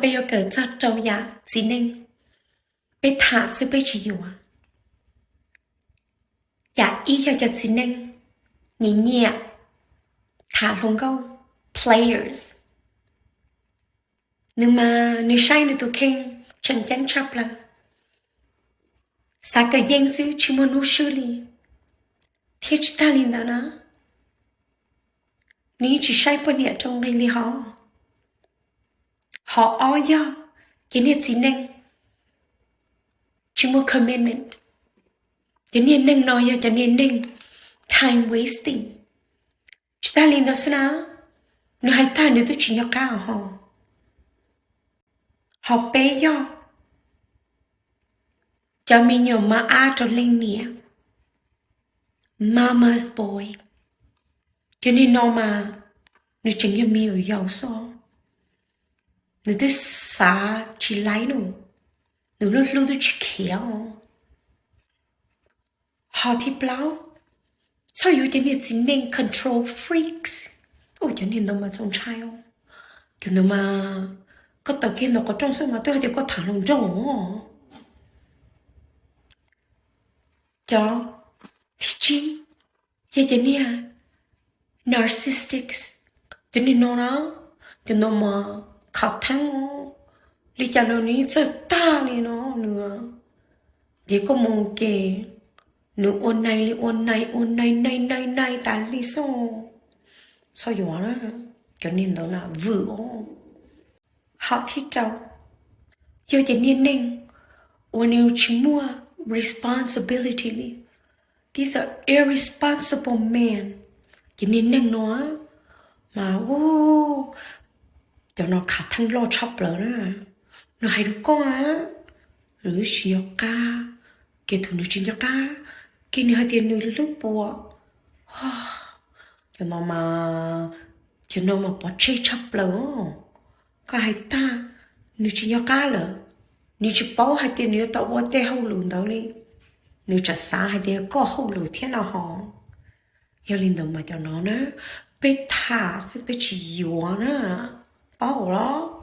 Peb yuav kawm txog rau yam txiv neej, peb tham xwb peb tsis yuav. Yam ib yog cov txiv neej nyiam nyiam tham hluas nkauj, players. Nws mas nws saib nws tus kheej tseem ceeb tshaj plaws, xav kawm yeej xwb tsis muaj hnub swb li. Thiab tsis tag li ntawd na, nws yeej tsis saib poj niam rau nqi li hov. Hov ob yog cov niag txiv neej tsis muaj commitment. Cov niag neeg no yog cov niag neeg time wasting. Tsis tag li ntawd xwb na, nws hais tag nws twb tsis nco qab hov. Hov peb yog cov me nyuam mab ab rau leej niam, mama's boy. Cov niag no mas nws tseem yog me nyuam yaus xwb, nws twb xav tsis laib no, nws lub hlwb twb tsis khiav os. Hov thib plaub, txhob yuav cov niag txiv neej control freaks. Ua cov niag ntawd mas txaus ntshai os. Cov ntawd mas koj tawm kiag ntawm qhov rooj xwb mas twb hais tias koj tham hluas nraug os. Cov thib tsib yog cov niag narcissists. Cov niag no na, cov no mas khav theeb os. Li cas los nws yeej txawj tag li no nws. Ces koj mus ces nws ua nai li ua nai ua nai nai nai nai tas li xwb. Txhob yuav na, cov niag ntawd na vwm os. Hov thib rau, yog cov niag neeg uas nws tsis muaj responsibility li. These are irresponsible men. Cov niag neeg no mas, cov no khav theeb loj tshaj plaws na. Nws hais rau koj, nws tsis nco qab, ces thaum nws tsis nco qab, ces nws hais tias nws hlub puas. Cov no mas, cov no mas pov tseg tshaj plaws. Koj hais tag, nws tsis nco qab lawm, nws tsis paub hais tias nws yuav tau ua tej hauj lwm ntawd li, nws tseem xav hais tias koj hauj lwm thiab no hos. Yog li ntawd mas cov no na, peb tham xwb peb tsis yuav na, paub los?